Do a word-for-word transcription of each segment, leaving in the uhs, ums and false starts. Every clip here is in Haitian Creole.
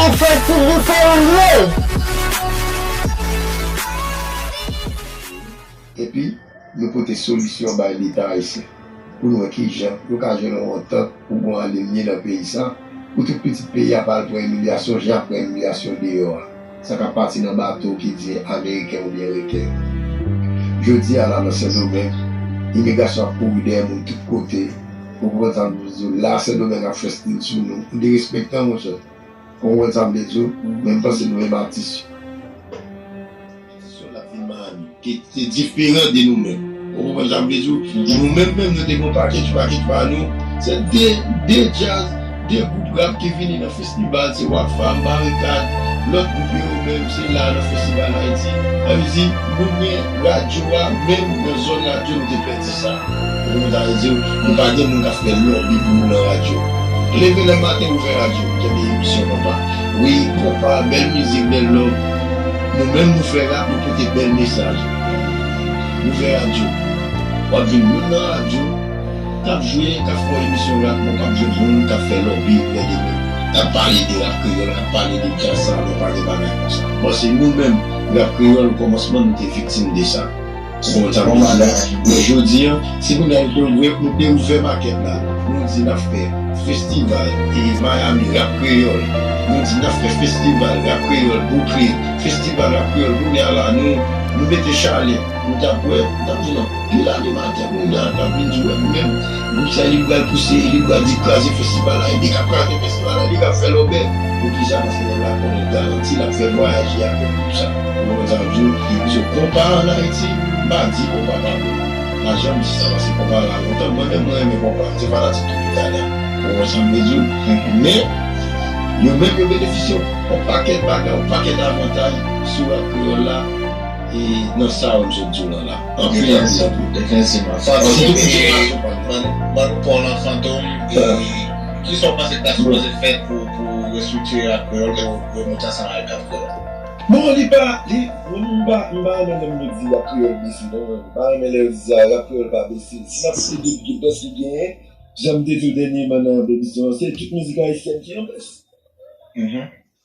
Fè ti diferan vre. Epi, nou pote solisyon bay Leta ayisyen pou nou wè kijan yo ka jwenn yon antant pou gon alimye nan peyi sa, pou tout pitit peyi a pa al pran imilyasyon jan y ap pran imilyasyon deyò a. Sa k ap pati nan bato ki di ameriken oubyen reken. Jodi a la nan Sendomeng, imigrasyon ap kouri dèyè moun tout kote. Ou konprann sa m di w? La Sendomeng ap fè stil sou nou. Nou derespektan, monchè. Ou konprann sa m vle di w? Men m panse nou menm atis yo. Atis yo l ap vin Miami. Ki te diferan de nou menm. Ou konprann sa m vle di w? Nou menm menm, nou te gen yon pakèt, pakèt pa nou. Se de, de djaz, de gwoup rap ki vini nan festival, se Rockfam, Barikad, lòt gwoup yo menm, se la nan festival Ayiti. Sa vle di, nou gen radyo a, menm nan zòn radyo, nou te pèdi sa. Ou konprann sa m vle di w? Nou pa gen moun k ap fè lòbi pou nou nan radyo. Leve nan maten, ouvè radyo, tande emisyon konpa. Wi, konpa, bèl mizik, bèl lòb. Nou menm nou fè rap, nou pote bèl mesaj. Nou fè radyo. W ap jwenn moun nan radyo k ap jwe, k ap fè yon emisyon rap, men w p ap jwenn moun k ap fè lòbi lè demen. K ap pale de rap kreyòl, k ap pale de djaz sa, non, pa gen bagay konsa. Bon, se nou menm, rap kreyòl, kòmansman, nou te viktim de sa. Ou konprann sa m vle di? Men jodi a, si kounye a nou te ouvè, nou te ouvè makèt la, nou di n ap fè festival e Miami rap kreyòl, nou di n ap fè festival rap kreyòl Brooklyn, festival rap kreyòl, kounye a la, nou, nou mete chalè, nou t ap wè, nou t ap di non. Pil animatè kounye a k ap vin di, wè, nou menm, gwoup sa, li pral pouse, li pral di kraze festival la, e li k ap kraze festival la, li k ap fè lòbèy. Poukisa? Paske nèg la konnen l garanti, l ap fè vwayaje avè l, tout sa. Ou konprann sa m ap di w? So, konpa an Ayiti, m pa di konpa pa bon. M pa janm di sa, paske konpa la lontan, mwen menm, mwen renmen konpa, m se fanatik Tropicana. Ou konprann sa m vle di w? Men, yo menm, yo benefisye yon pakèt bagay, yon pakèt avantaj sou rap kreyòl la, e nan sa yo m sot di w lan la. Anpil, anpil, anpil. Definisyon. Definisyon. Sa, se tout moun se fason pa nou. Ban, ban nou pon lan Fantom, e kisa w panse k ta sipoze fèt pou, pou restriktire rap kreyòl, pou remonte ansanm avèk rap kreyòl? Bon, li pa, li, mwen, m pa, m pa renmen lè moun yo di rap kreyòl bese, non, m pa renmen lè yo di sa, rap kreyòl pa bese. Si n ap site de, de bès ki genyen, jan m te di w dènyèman nan emisyon an, se tout mizik ayisyèn ki an bès.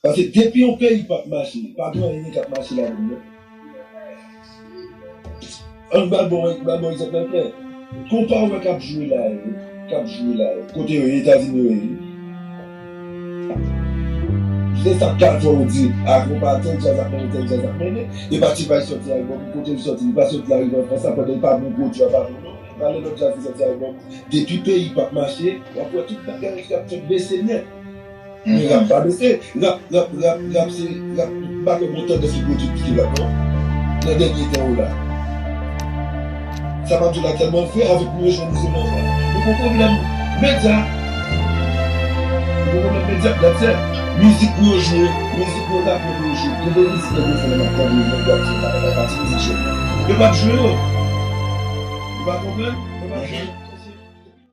Paske depi yon peyi p ap mache, pa gen anyen k ap mache ladan l, non. Ann ba l bon, ba l bon egzanp nan klè. Konpa w wè k ap jwe la, k ap jwe la, kote yo ye, Etazini yo ye. Se sa k ka fè w di, a, konpa tèl djaz ap mennen, tèl djaz ap mennen. E pa T-Vice sòti albòm, kote l sòti, li pa sòti larive an Frans la, pandan l pa bon, pwodui a pa bon, non. Gade lòt djaz ki sòti albòm. Depi peyi p ap mache, w ap wè tout bagay k ap fèt bese nèt. Men rap pa bese. Rap, rap, rap, rap se, rap, m pa kwè gon tandans ki pwodui plis ke rap, non. Nan dènye tan yo la. Sa m ap di w la tèlman vre, avèk nou yo jwenn nou sèlman vre. Nou gon pwoblèm medya. Nou gon pwoblèm medya, dat sè. Mizik nou yo jwe, mizik nou yo ta pou yo jwe. Gen de mizik nèg yo fè lè m ap tande yo, nèg yo ap di, "Sa pa pati mizik jwe." Yo p ap jwe yo. Ou pa konprann? Yo p ap jwe.